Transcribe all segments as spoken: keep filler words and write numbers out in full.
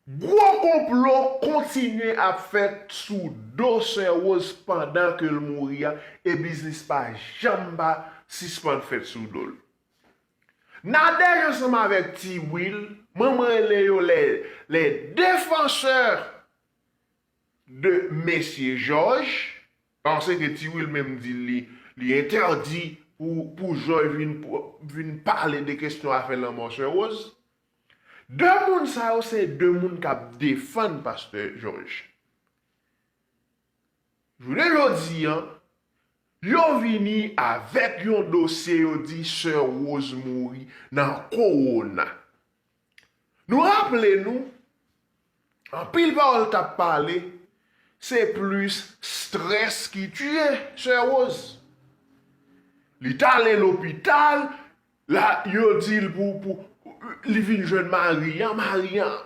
Gwo konplo kontinye ap fèt sou do Sè Rose pandan ke l mouri a, e biznis pa janm pa sispann fèt sou do l. Nadège ansanm avèk Ti Will, mwen m rele yo les, les défenseurs de mesye Jòj, paske Ti Will menm di li, li entèdi pou, pou Jòj vin, vin pale de kesyon afè lanmò Sè Rose. De moun sa yo se de moun k ap defann pastè Jòj. Jounen jodi an, yo vini avèk yon dosye yo di sè Rose mouri nan kowona. Nou raple nou, anpil pawòl t ap pale, se plis strès ki tiye sè Rose. Li t ale lopital, la, yo di l pou, pou, li vin jwenn mari an, mari an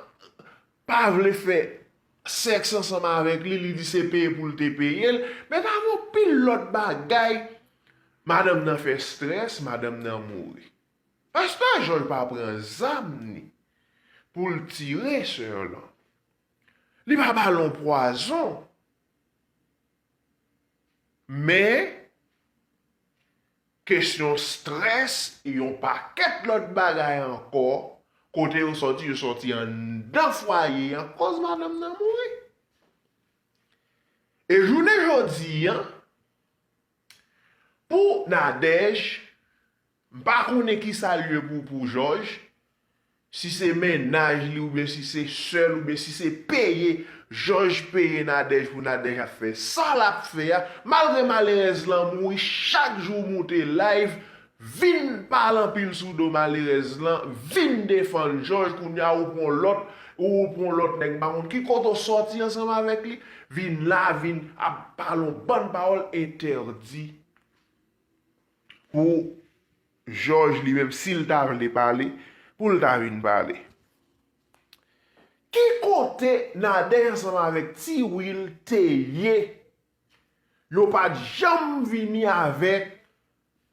pa vle fè sèks ansanm avèk li, li di se peye pou l te peye l. Men t ap anpil lòt bagay. Madanm nan fè strès, madanm nan mouri. Pastè Jòj pa pran zam ni pou l tire sè lan. Li pa ba l yon pwazon. Men, kesyon strès e yon pakèt lòt bagay ankò, kote yo sòti, yo sòti anndan fwaye an, kòz madanm nan mouri. E jounen jodi an, pou Nadège, m pa konnen kisa l ye pou, pou Jòj, si se mennaj li oubyen si se sè l oubyen si se peye, Jòj peye Nadège pou Nadège ap fè sa l ap fè a, malgre malerèz lan mouri, chak jou w moute live, vin pale anpil sou do malerèz lan, vin defann Jòj, kounye a ou pran lòt, ou pran lòt nèg, m pa konn ki kote w sòti ansanm avèk li, vin la, vin ap pale yon bann pawòl entèdi pou Jòj li menm, si l ta vle pale, pou l ta vin pale. Ki kote Nadège ansanm avèk Ti Will te ye? Yo pa t janm vini avèk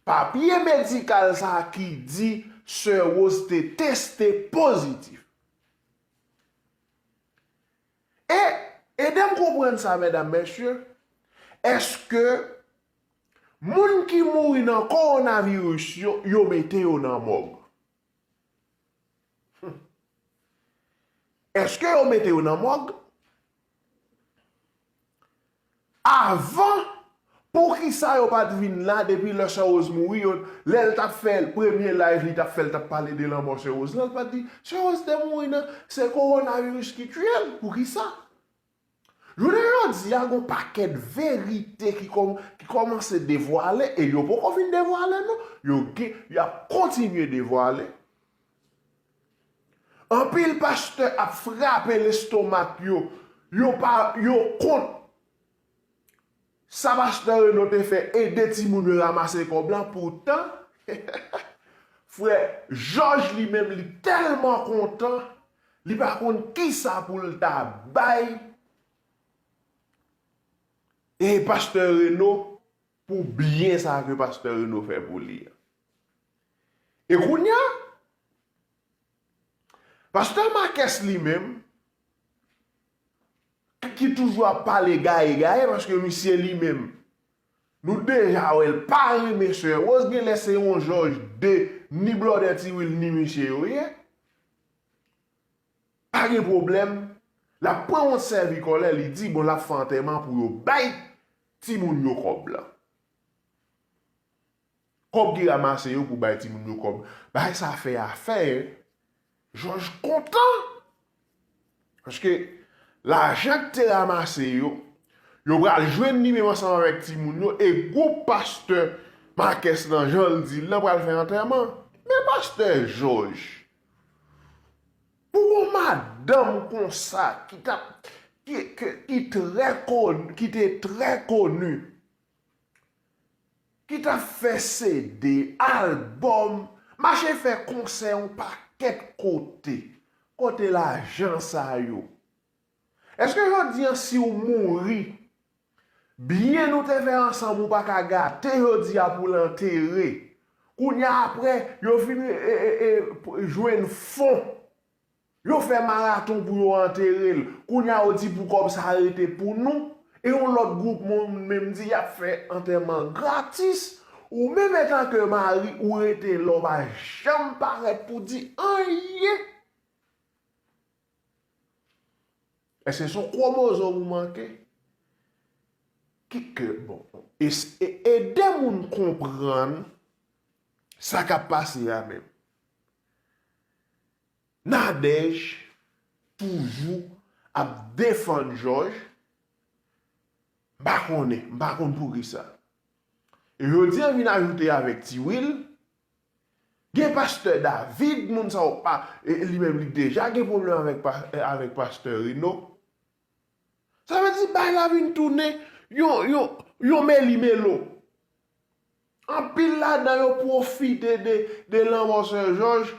papye medikal sa a ki di sè Rose te teste pozitif. E, ede m konprann sa, medam, mesye, èske moun ki mouri nan kowonaviris yo, yo mete yo nan mòg? Hmm. Èske yo mete yo nan mòg? Avan, poukisa yo pa t vin la depi lè sè Rose mouri, yo, lè l t ap fè premye live li t ap fè, l t ap pale de lanmò sè Rose lan, l pa t di sè Rose te mouri nan, se kowonaviris ki tiye l? Poukisa? Jounen jodi a, gon pakèt verite ki kòm, ki kòmanse devwale e yo poko fin devwale non. Yo gen, y ap kontinye devwale. Anpil pastè ap frape lestomak yo. Yo pa, yo kont sa pastè Reno te fè, ede timoun yo ranmase kòb lan. Poutan, frè Jòj li menm, li tèlman kontan, li pa konn kisa pou l ta bay e pastè Reno pou byen sa ke pastè Reno fè pou li an. E kounye a, pastè Marques li menm, ki toujou ap pale gaye gaye, paske misye li menm, nou deja wè l pa renmen sè Rose, genlè se yon Jòj de ni blòdè Ti Will ni misye yo ye. Pa gen pwoblèm, l ap pran yon sèvi kòlè, li di, bon, l ap fè antèman pou yo bay timoun yo kòb lan. Kòb ki ranmase yo pou bay timoun yo kòb. Bagay sa fè afè, Jòj kontan. Paske lajan k te ranmase yo, yo pral jwenn li menm ansanm avèk timoun yo, e gwoup pastè Marques lan, jan l di l lan, pral fè antèman. Men pastè Jòj, pou yon madanm konsa ki t ap, ki, ki, ki trè koni, ki te trè koni, ki t ap fè C D, albòm, mache fè konsè yon pakèt kote. Kote lajan sa yo? Èske jodi an, si w mouri, byen nou te fè ansanm, ou pa ka gate jodi a pou l antere? Kounye a, apre, yo fin, e, e, e, jwenn fon. Yo fè maraton pou yo antere l. Kounye a yo di pou kòb sa rete pou nou. E yon lòt gwoup moun menm di y ap fè antèman gratis. Ou menm antanke mari, ou rete la, ou pa janm parèt pou di anyen. Èske se yon kwomozòm ou manke? Ki ke, bon, e, e, ede moun konprann sa k ap pase a menm. Nadège toujou ap defann Jòj. M pa konnen, m pa konn poukisa. E jodi a vin ajoute avèk Ti Wil. Gen pastè David, moun sa yo pa, e, li menm li deja gen pwoblèm avèk pa, e, avèk pastè Reno. Sa vle di bay la vin tounen yon, yon, yon meli melo. Anpil ladan yo pwofite de, de lanmò sè Jòj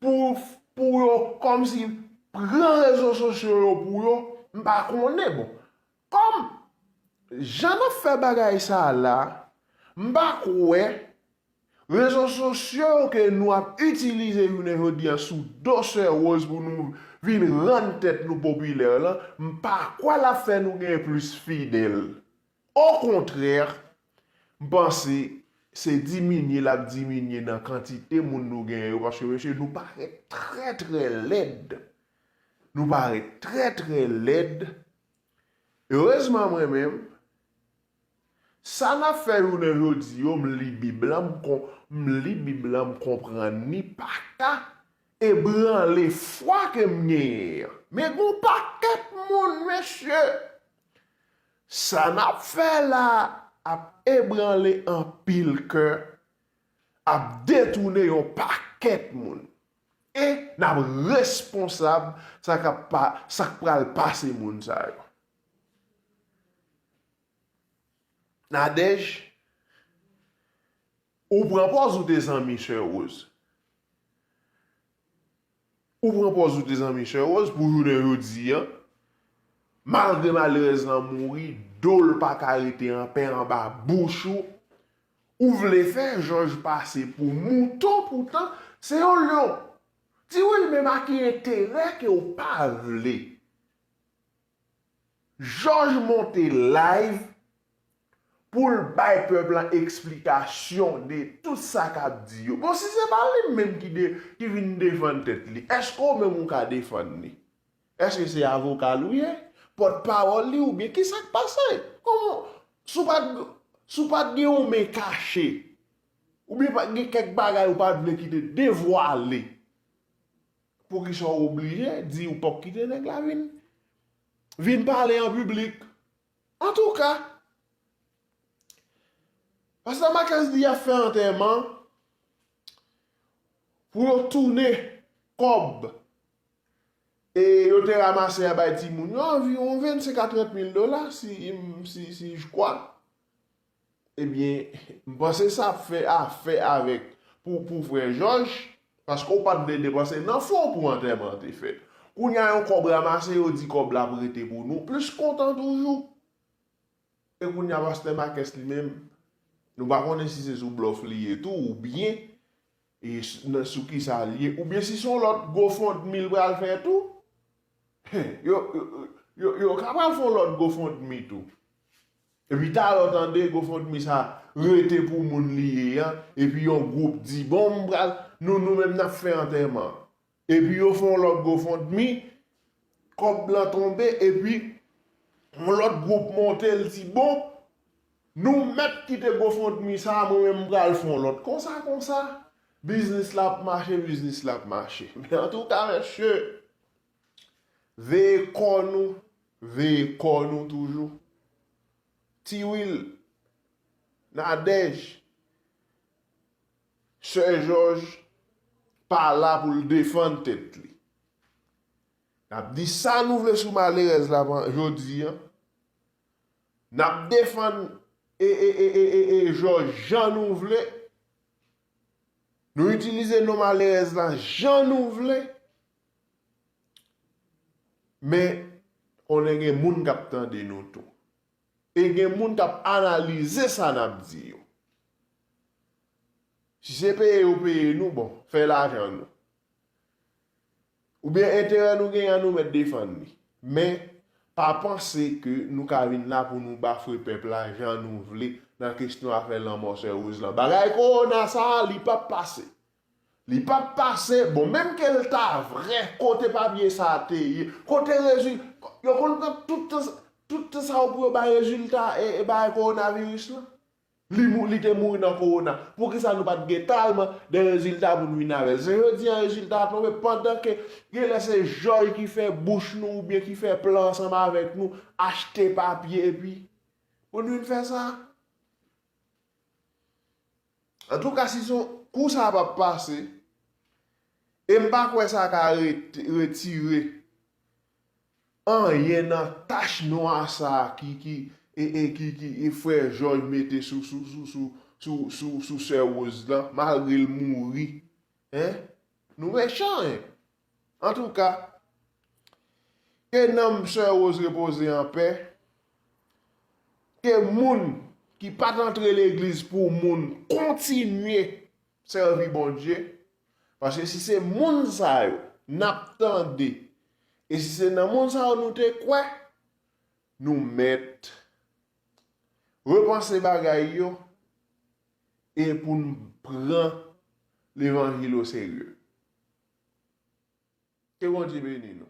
pou, pou yo kòmsi pran rezo sosyo yo pou yo. M pa konnen, bon. Kòm jan n ap fè bagay sa la, m pa kwè rezo sosyo yo ke nou ap itilize jounen jodi a sou do sè Rose pou nou vin rann tèt nou popilè lan, m pa kwè l ap fè nou gen plis fidèl. Okontrè, m panse se diminye l ap diminye nan kantite moun nou genyen yo, paske mesye, nou parèt trè, trè lèd. Nou parèt trè, trè lèd. Erezman, mwen menm, sa n ap fè jounen jodi yo, m li Bib lan, m kon-, m li Bib lan, m konprann li pa ka ebranle fwa ke m genyen an. Men gen yon pakèt moun, mesye, sa n ap fè la ap ebranle anpil kè, ap detounen yon pakèt moun. E n ap responsab sa k ap pa, sa k pral pase moun sa yo. Nadège, ou pran pòz ou te zanmi sè Rose. Ou pran pòz ou te zanmi sè Rose pou jounen jodi a. Malgre malerèz lan mouri, do l pa ka rete anpè anba bouch ou. Ou vle fè Jòj pase pou mouton, poutan se yon lyon. Ti Wil, menm a ki enterè ke w pa vle Jòj monte live pou l bay pèp lan eksplikasyon de tout sa k ap di yo. Bon, si se pa li menm ki de, ki vin defann tèt li, èske w menm ou ka defann li? Èske se avoka l ou ye? Pòtpawòl li oubyen kisa k pase? Kòman, si w pa t, si w pa t gen yon men kache, oubyen pa t gen kèk bagay ou pa t vle ki te devwale, poukisa w oblije di ou p ap kite nèg la vin, vin pale an piblik? Antouka, pastè Marcus di y ap fè antèman pou yo tounen kòb e yo te ranmase a bay timoun yo, anviwon vennsenk a trant mil dola, si, si, si je crois. Ebyen, m panse sa ap fè afè avèk, pou, pou frè Jòj, paske w pa t vle depanse nan fon pou antèman an te fèt. Kounye a, yon kòb ranmase, yo di kòb la ap rete pou nou, plis kontan toujou. E kounye a, pastè Marcus li menm, nou pa konnen si se sou blòf li ye tou, oubyen, e s-, nan, sou kisa l ye, oubyen si se yon lòt GoFundMe l pral fè tou. Yo, yo, yo, yo ka pral fè yon lòt GoFundMe tou. Epi talè w tande GoFundMe sa rete pou moun li ye an, epi yon gwoup di, bon, m pral, nou, nou menm n ap fè antèman. Epi yo fè yon lòt GoFundMe, kòb lan tonbe, epi yon lòt gwoup monte, l di, bon, nou mèt kite GoFundMe sa, mwen menm m pral fè yon lòt. Konsa, konsa, biznis la ap mache, biznis la ap mache. Men antouka, mesye, veye kò nou, veye kò nou toujou. Ti Wil, Nadège, sè Jòj pa la pou l defann tèt li. N ap di sa nou vle sou malerèz la jodi a. N ap defann e, e, e, e, e, e Jòj jan nou vle. Nou itilize non malerèz la jan nou vle. Men, konnen gen moun k ap tande nou tou. E gen moun k ap analize sa n ap di yo. Si se peye yo peye nou, bon, fè lajan nou. Oubyen enterè nou genyen an nou mèt defann li. Men, pa panse ke nou ka vin la pou nou bafwe pèp la jan nou vle nan kesyon afè lanmò Sè Rose lan. Bagay kowona sa a, li p ap pase. Li p ap pase, bon, menm ke l ta vrè, kote papye sa a te ye, kote rezil-, yo konn pran tout tan, tout tan sa yo pou yo bay rezilta e, e bagay kowonaviris lan. Li, mou-, li te mouri nan kowona. Poukisa nou pa t gen talman de rezilta pou n vin avè l? Se jodi a rezilta a tonbe pandan ke genlè se jòj ki fè bouch nou oubyen ki fè plan ansanm avèk nou, achte papye epi pou n vin fè sa. Antouka, si se yon kou sa p ap pase, e m pa kwè sa ka ret-, retire anyen nan tach nwa sa a ki, ki, e, e, ki, ki, e frè Jòj mete sou, sou, sou, sou, sou, sou, sou sè Rose lan, malgre l mouri. Hein? Nou mechan, hein? Antouka, ke nanm sè Rose repoze an pè, ke moun ki pa t antre legliz pou moun kontinye sèvi Bondye, paske si se moun sa yo n ap tande, e si se nan moun sa yo nou te kwè, nou mèt repanse bagay yo e pou n pran levanjil oserye. Ke Bondye beni nou.